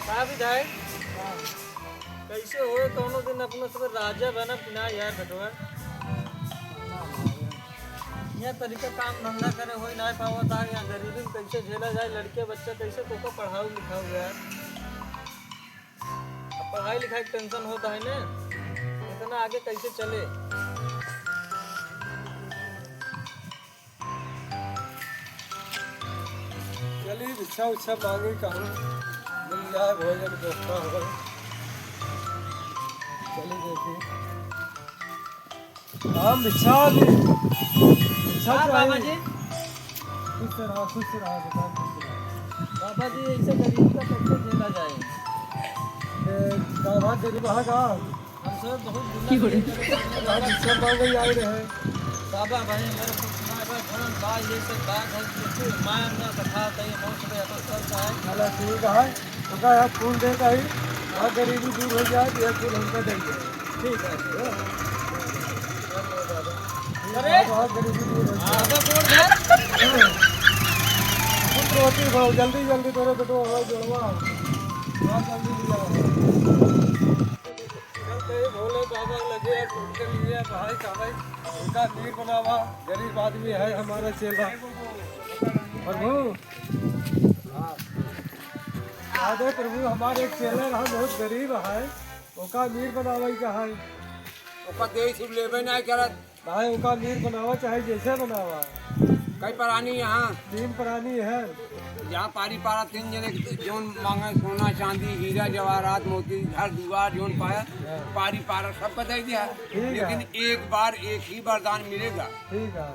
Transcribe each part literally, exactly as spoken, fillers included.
का विधायक? हाँ। कैसे होए कौनो दिन अपना सब राजा बनब कि ना यार बेटवा? यह तरीका काम धंधा करे होई ना पावत आ, यहाँ गरीबी में कैसे झेला जाए, लड़के बच्चा कैसे तोको पढ़ाऊ लिखाऊ यार? अब पढ़ाई लिखाई के tension होता है ना, इतना आगे कैसे चले? चलिए भिक्षा उच्छा मांगे कहूँ मिल जाए भोजन व्यवस्था हो। चलिए देखिए। हम भिक्षा वाली। भिक्षा हाँ, चाहिए। बाबा जी। खुश रहा, खुश रहा बेटा, खुश रहा। बाबा जी, ऐसे गरीब का कैसे झेला जाए? ए, का बात गरीब है का? हम सब बहुत दुनिया की हो रही? से बाबा भिक्षा मांगे आए रहे। बाबा भाई, हमारे कुछ ना बा, धन बा, ये सब बात है, कुछ माया ना कथा, कहीं बहुत बड़े अपन सब का है। चलो ठीक है, तो का यार फूल देता ही, और गरीबी दूर हो जाए, तो एक फूल हमका दे दे। ठीक है। अरे! बहुत गरीबी दूर हो जाए। आधा कौन है? पुत्र होती भाव, जल्दी जल्दी तोरे बेटो हमारे जोड़वा, बहुत जल्दी लिया। चल, कहीं भोले बाबा लगे हैं, उनके लिए भाई का भाई, उनका मीर बनावा, गरीब आदमी है हमारा चेला। प्रभु, हाँ। अरे प्रभु, हमारे एक चेला रहा, बहुत गरीब है, ओका मीर बनावे का है। ओका देश लेबे नहीं करत। भाई, ओका मीर बनावा, चाहे जैसे बनावा। कई प्राणी यहाँ? तीन प्राणी है। यहाँ पारी पारा तीन जने, जौन मांगे सोना, चांदी, हीरा, जवाहरात, मोती, घर दुआर, जौन पाया, हाँ। पारी पारा सबका दे दिया। ठीक है। लेकिन एक बार एक ही वरदान मिलेगा। ठीक है।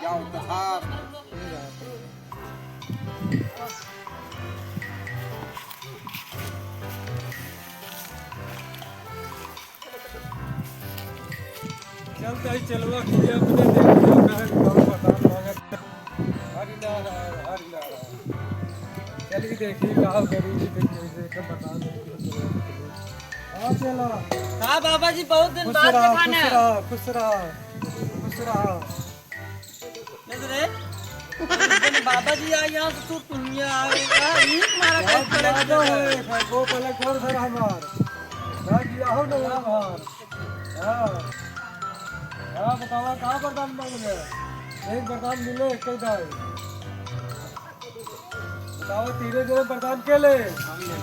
जाओ, तथा ठीक है। चलते ही चलवा किया अपने, देखियो कहे कौन वरदान मांगत। हरि नारायण, हरि नारायण। चलिए देखिए का गरीबी देखिए, देखे बता दे। हाँ चला। हाँ बाबा जी, बहुत दिन खुश बाद रहा, देखाना खुश है। रहा, खुश रहा, खुश रहा। देख रे, बाबा जी आ यहाँ से तू दुनिया आएगा, ईंट मारा बहुत कर पड़े ज्यादा है। है, वो पहले कौन सर हमार? राज जी, आओ ना हमार। हाँ। हाँ, बतावा, कहाँ वरदान मांग रहे? एक वरदान मिले, एक ही दाई। बतावा, तीनों जने वरदान के ले? हम ले।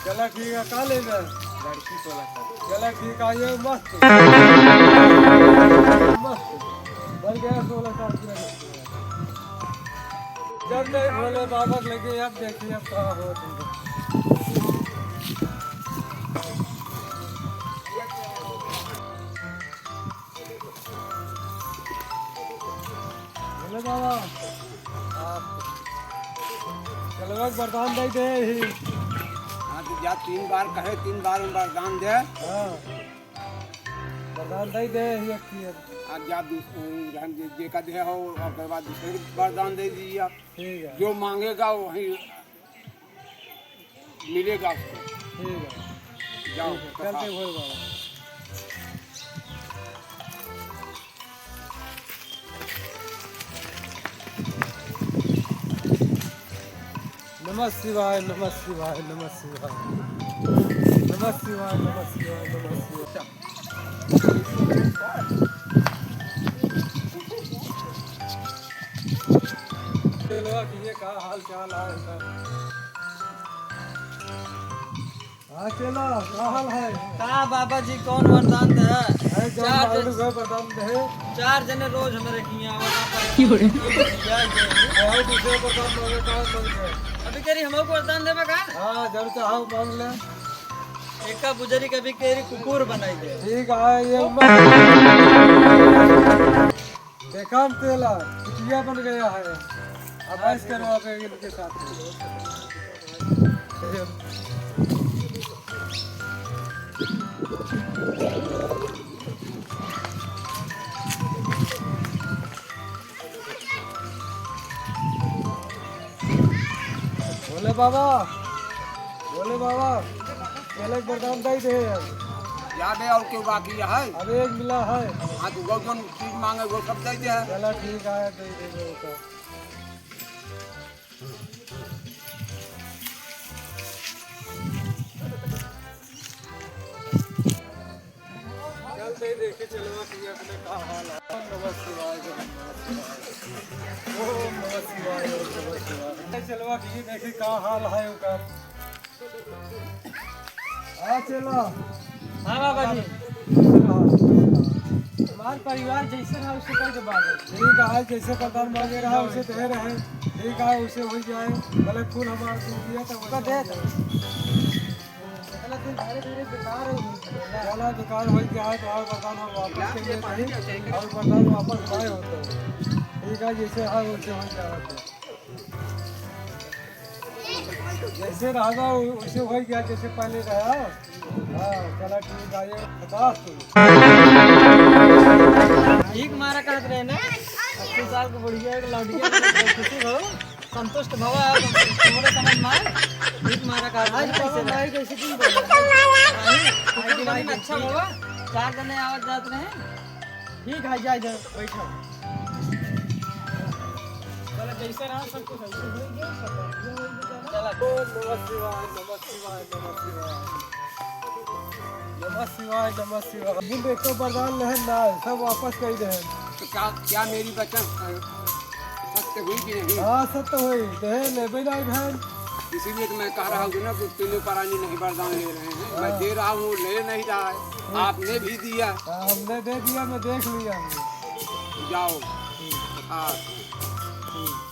चला ठीक है, का लेबे? लड़की सोलह साल। चला ठीक है, ये मस्त। मस्त। मर गया सोलह साल की लड़की। जब नहीं भोले बाबा लगे, अब देखिए, अब कहाँ हो तुम। भोले बाबा, आप चलवा के वरदान दे दे ही। हाँ, तो जा तीन बार कहे, तीन बार में वरदान दे। हाँ, वरदान दे दे ही एक चीज। आप जा दूस-, हम जे, जे का दे हो, ओकर बाद दूसरे के वरदान दे दीजिए आप। ठीक है। जो मांगेगा वही मिलेगा उसको। ठीक है। जाओ, ठीक है, कथा। चलते भोले बाबा। नमः शिवाय, नमः शिवाय, नमः शिवाय। नमः शिवाय, नमः शिवाय, नमः शिवाय। चलो, ये का हाल चाल है सब? हाँ, चलो, का हाल है? का बाबा जी, कौन वरदान दे? अरे, जौन चार मांगलू जन-, है, वरदान दे। चार जने रोज हमरे किहाँ आवत हैं। क्यों रे? और दूसरे वरदान मांगे, का मांगे? अभी कह रही, हमको वरदान देबे का? हाँ, जरूर चाहो, मांग ले। एका बुजरी कभी केरी कुकुर बनाई दे। ठीक है, ये मत। देखा हम तेला, कुतिया बन गया है। अब ऐश करो आप इनके साथ। भोले बाबा, भोले बाबा, पहले एक वरदान दे दे। या बे, और क्यों बाकी है? अबे एक मिला है। हाँ, तो वो जो चीज मांगे, वो सब दे दे। चला ठीक है, दे दे, दे दे। चेलवा की अपने का हाल है? ओम नमः शिवाय, ओम नमः शिवाय। ओम नमः शिवाय, ओम नमः शिवाय। चेलवा की देखी का हाल है ओकर। हाँ चेला। हाँ बाबा जी। हमार परिवार जैसे रहा उसे कह के बाबा। ठीक है, जैसे प्रधान मांगे रहा उसे दे रहे। ठीक है, उसे हो जाए। भले फूल हमार दे दिया तो उनका दे दो। चला, धीरे धीरे बेकार हो गया। चला, बेकार हो गया है तो और प्रधान हम वापस कर लेते हैं। और प्रधान वापस आए होते हैं। ठीक है, जैसे है वैसे हो जाए। जैसे रहा वैसे हो गया, जैसे पहले रहा। हाँ, चला ठीक है, ये पचास तो। ठीक मारा कहत रहे ना, अस्सी साल के बुढ़िया के लौटिया के खुशी हो, संतुष्ट भवा, और हमरे समझ में आए, ठीक मारा कहत रहे ना, ऐसे रहा। भाई कैसे दिन बोला? भाई, भाई, दिन अच्छा भवा, चार जने आवत जात रहे। ठीक है, जाए दे, बैठो। चलो, जैसे रहा सब कुछ ऐसे हो गया, सब बढ़िया हो गया, चलो। ओम नमः शिवाय, नमः शिवाय, नमः शिवाय। नमः शिवाय, नमः शिवाय। बुद्ध एक तो वरदान लेहन ना, सब वापस कर दे। तो क्या, क्या मेरी वचन, अ, सत्य हुई कि नहीं? हाँ, सत्य हुई। देहे लेबे नहीं बहन। इसीलिए तो मैं कह रहा हूँ कि ना कि तीनों प्राणी नहीं वरदान ले रहे हैं। मैं हाँ। दे रहा हूँ, ले नहीं रहा है। हम्म। आपने भी दिया। हाँ, हमने दे दिया, मैं देख लिया हमने। जाओ। हम्म। हाँ। हम्म।